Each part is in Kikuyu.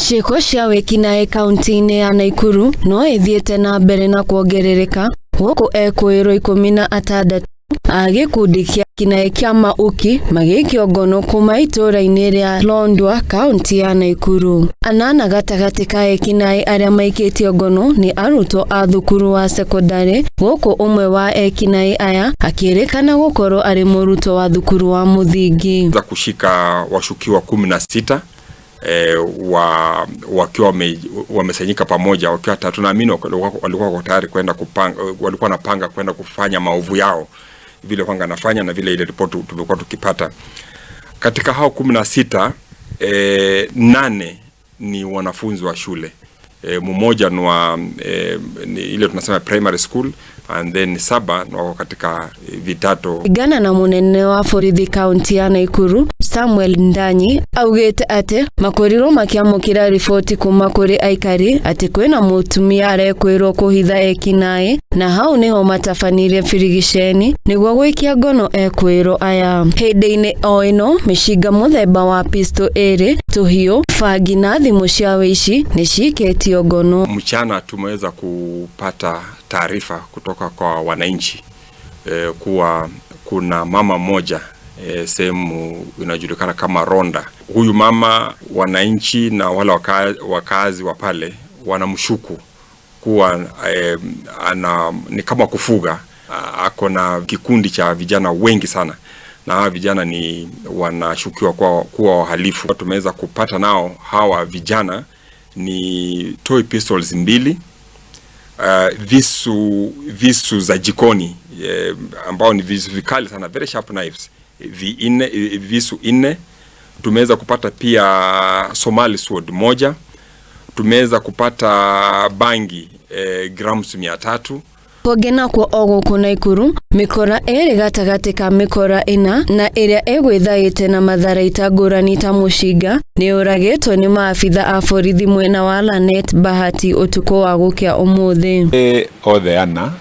Ciĩko cia wĩkinaĩ kaunti-inĩ ya Naikuru no ithiĩte na mbere na kuongerereka gũkũ ekũĩrwo 16 a gĩkundi kĩa kinaĩ kĩa Mauki magĩikio ngono kuma itũũra-inĩ rĩa Londwa kaunti ya Naikuru. Anana gatagatĩ ka ekinaĩ arĩa maikĩtio ngono nĩ arutwo a thukuru wa sekondarĩ gũkũ ũmwe wa ekinaĩ aya akĩrĩkana gũkorwo arĩ mũrutwo wa thukuru wa mũthingi. Za kushika washukiwa 16 wakiwa wamesanyika pamoja wakiwa tunaamini walikuwa wako tayari kwenda kupanga, walikuwa wanapanga kwenda kufanya maovu yao vile wanga nafanya na vile ile ripoti tumekuwa tukipata. Katika hao 16 8 ni wanafunzi wa shule, mmoja ni wa ni ile tunasema primary school and then 7 ni wako katika vitato. Gana na munene wa borithi kaunti ya Naikuru Samuel Ndanyi augite ati makorirwo makiamukira riboti kuma kuri aikari ati kwina mutumia arekwirwo kuhitha ekinaĩ na hau niho matabanirie birigiceni niguo gwikia ngono ekwirwo aya. Hindi-ini o ino micinga muthemba wa pistol iri, tuhiu, bangi na thimu cia wici ni cikitio ngono. Mchana tumeweza kupata taarifa kutoka kwa wananchi kuwa kuna mama mmoja sehemu inajulikana kama Ronda. Huyu mama, wananchi na wale wakazi wa pale wanamshuku kuwa ana, ni kama kufuga, ako na kikundi cha vijana wengi sana, na hawa vijana ni wanashukiwa kuwa wahalifu. Tumeweza kupata nao hawa vijana ni toy pistols 2, visu za jikoni ambao ni visu vikali sana, very sharp knives, visu 4. Tumeweza kupata pia Somali sword 1. Tumeweza kupata bangi grams 300. Kũngĩ nakuo o gũkũ Naikuru mĩkora ĩrĩ gatagatĩ ka mĩkora ĩna na ĩrĩa ĩgwĩthaĩte na matharaita ngũrani ta mũcinga nĩ ũragĩtwo nĩ maabitha a borithi mwena wa Lanet Bahati ũtukũ wa gũkĩa ũmũthĩ. Othe ana,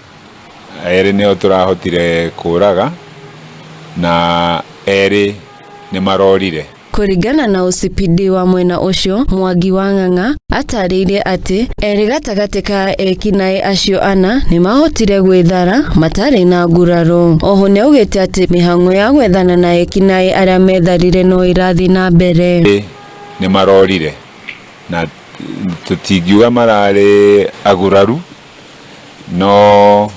erĩ nĩo tũrahotire kũraga na erĩ nĩ marorire. Kũringana na OCPD wa mwena ũcio, Mwangi wa Ng'ang'a atarĩirie atĩ erĩ gatagatĩ ka ekinaĩ acio ana nĩmahotire gwĩthara matarĩ na nguraro. Oho nĩaugĩte atĩ mĩhang'o ya gwethana na ekinaĩ arĩa metharire no ĩrathiĩ na mbere. Nĩ marorire na tũtingiuga mararĩ aguraru, no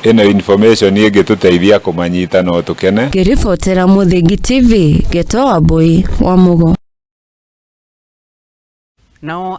ĩno information ĩngĩtũteithia kũmanyita no tũkene. Ngĩribotera Mũthingi TV, Geto Wambui wa Mugo. Nao.